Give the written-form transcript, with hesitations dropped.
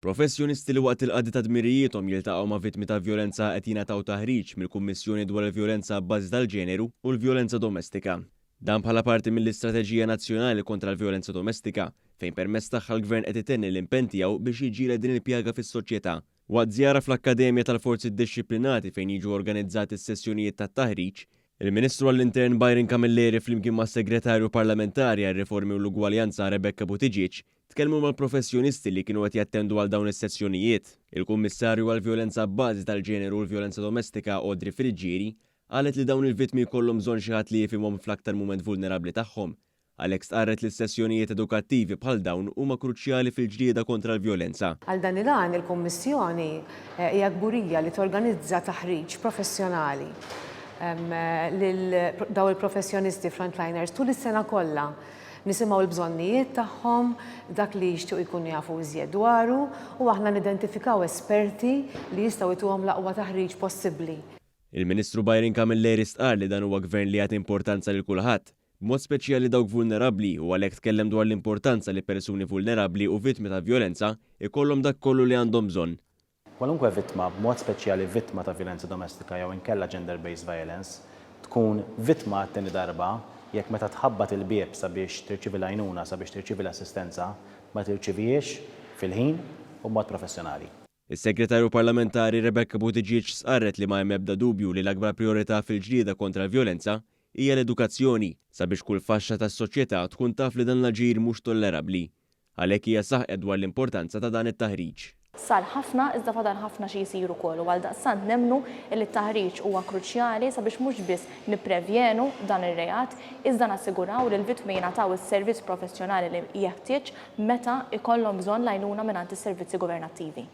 Professjonisti li waqt il-qadi ta' dmirijiethom jiltaqgħu ma' vittmi ta' vjolenza qed jingħataw taħriġ mill-Kummissjoni dwar il-Vjolenza abbażi tal-Ġeneru u l-Vjolenza Domestika. Dan bħala parti mill-Istrateġija Nazzjonali kontra l-Vjolenza Domestika, fejn permezz tagħha l-Gvern qed itenni l-impenn tiegħu biex jiġġieled din il-pjaga fis-soċjetà. Waqt żjara fl-Akkademja tal-Forzi Ddixxiplinati fejn jiġu organizzati s-sessjonijiet tat-taħriġ, il-Ministru għall-Intern Byron Camilleri flimkien mas-Segretarju Parlamentari għar-Riformi u l-Ugwaljanza Rebecca Buttigieg Tkellmu mal-professjonisti li kienu qed jattendu għal dawn is-sessjonijiet. Il-Kummissarju għall-Vjolenza abbażi tal-Ġeneru u l-Vjolenza Domestika Audrey Friggieri qalet li dawn il-vittmi jkollhom bżonn xi ħadd li jifhimhom fl-aktar mument vulnerabbli tagħhom. Għalhekk stqarret li sessjonijiet edukattivi bħal dawn huma kruċjali fil-ġlieda kontra l-vjolenza. Għal dan il-għan il-Kummissjoni hija kburija li torganizza taħriġ professjonali lil dawn il-professjonisti frontliners tul is-sena kollha. Nisimgħu l-bżonnijiet tagħhom, dak li jixtiequ jkunu jafu iżjed dwaru, u aħna nidentifikaw esperti li jistgħu jtuhom l-aqwa taħriġ possibbli. Il-Ministru Byron Camilleri stqarr li dan huwa Gvern li jagħti importanza lil kulħadd, b'mod speċjali dawk vulnerabbli u għalhekk tkellem dwar l-importanza li persuni vulnerabbli u vittmi ta' vjolenza jkollhom dak kollu li għandhom bżonn. Kwalunkwe vittma, b'mod speċjali vittma ta' vjolenza domestika jew inkella gender-based violence, tkun vittma għat-tieni darba jekk meta tħabbat il-bieb sabiex tirċievi l-għajnuna, sabiex tirċievi l-assistenza, ma tirċivihiex fil-ħin u b'mod professjonali. Is-Segretarju Parlamentari Rebecca Buttigieg stqarret li ma hemm ebda dubju li l-akbar prijorità fil-ġlieda kontra l-vjolenza hija l-edukazzjoni, sabiex kull faxxa tas-soċjetà tkun taf li dan l-aġir mhux tollerabbli. Għalhekk hija saħqet dwar l-importanza ta' dan it-taħriġ. Sar ħafna iżda fadal ħafna xi jsir ukoll u għaldaqstant nemmnu li t-taħriġ huwa kruċjali sabiex mhux biss nipprevjenu dan ir-reat iżda nassiguraw li l-vittmi jingħataw is-servizz professjonali li jeħtieġ meta jkollhom bżonn l-għajnuna mingħand is-servizzi governattivi.